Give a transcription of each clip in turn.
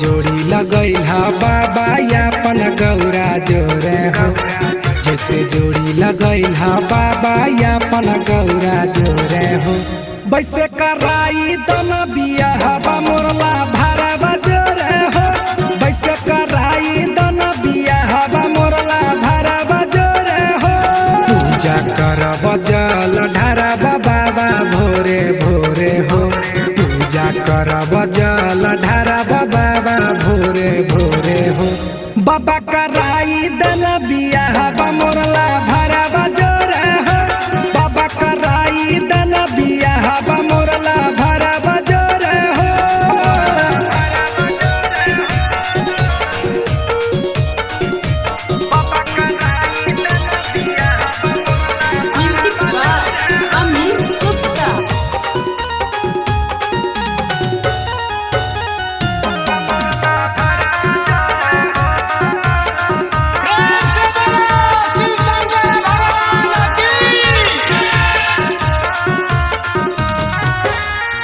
जोड़ी लगैल बाबा अपन गौरा जोरे हो, जैसे जोड़ी लगैल बाबा अपन गौरा जोरे हो, वैसे कराई दन बियाहवा मोरला भरावा जोरे हो, वैसे कराई दन बियाहवा मोरला भरावा जोरे हो। पूजा करब जल ढारब बाबा भोरे भोरे हो, पूजा करब जल ढारब बाबा भोरे भोरे हो, बाबा कराई दन बियाहवा मोरला भरावा जोरे हो, बाबा कराई दन बियाहवा मोरला भरावा जोरे हो। Music by Amit Gupta. प्रेम से बोलो शिव शंकर भगवान की।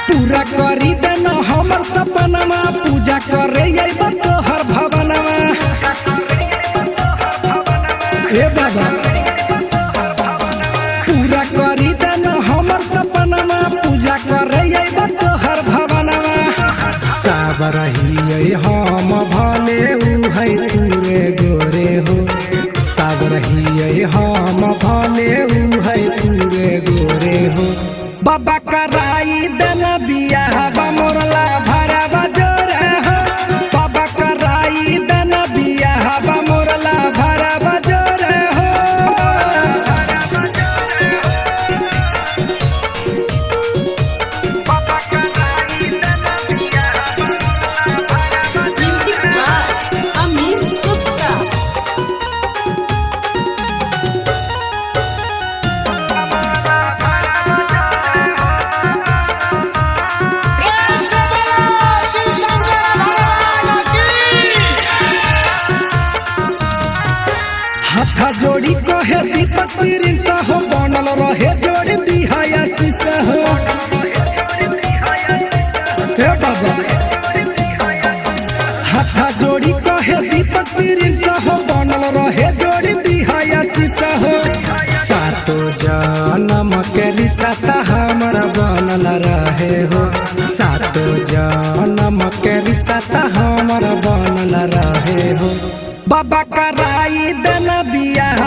पूरा करी देन हमर सपनमा, पूजा करे अइब तोहर भवनमा। ए बाबा पूरा करी देन हमर सपनमा, पूजा करे अइब तोहर भवनमा। साबर हियै हम भले उहै तूरे गोरे हो, साबर हियै हम भले उहै तूरे गोरे हो, बाबा कराई देन बियाहवा मोरला भरावा जोरे हो, बाबा कराई देन बियाहवा मोरला भरावा जोरे हो। Music by Amit Gupta. प्रेम से बोलो शिव शंकर भगवान की। हाथा जोड़ी कहे दीपक प्रिंस हो, बनल रहे जोड़ी दिहा आशीष हो। हे बाबा हाथा जोड़ी कहे दीपक प्रिंस हो, बनल रहे जोड़ी दिहा आशीष हो। सातो जन्म के रिश्ता हमरा बनल रहे हो, सातो जन्म के रिश्ता हमरा बनल रहे हो, बाबा कराई देन बियाह।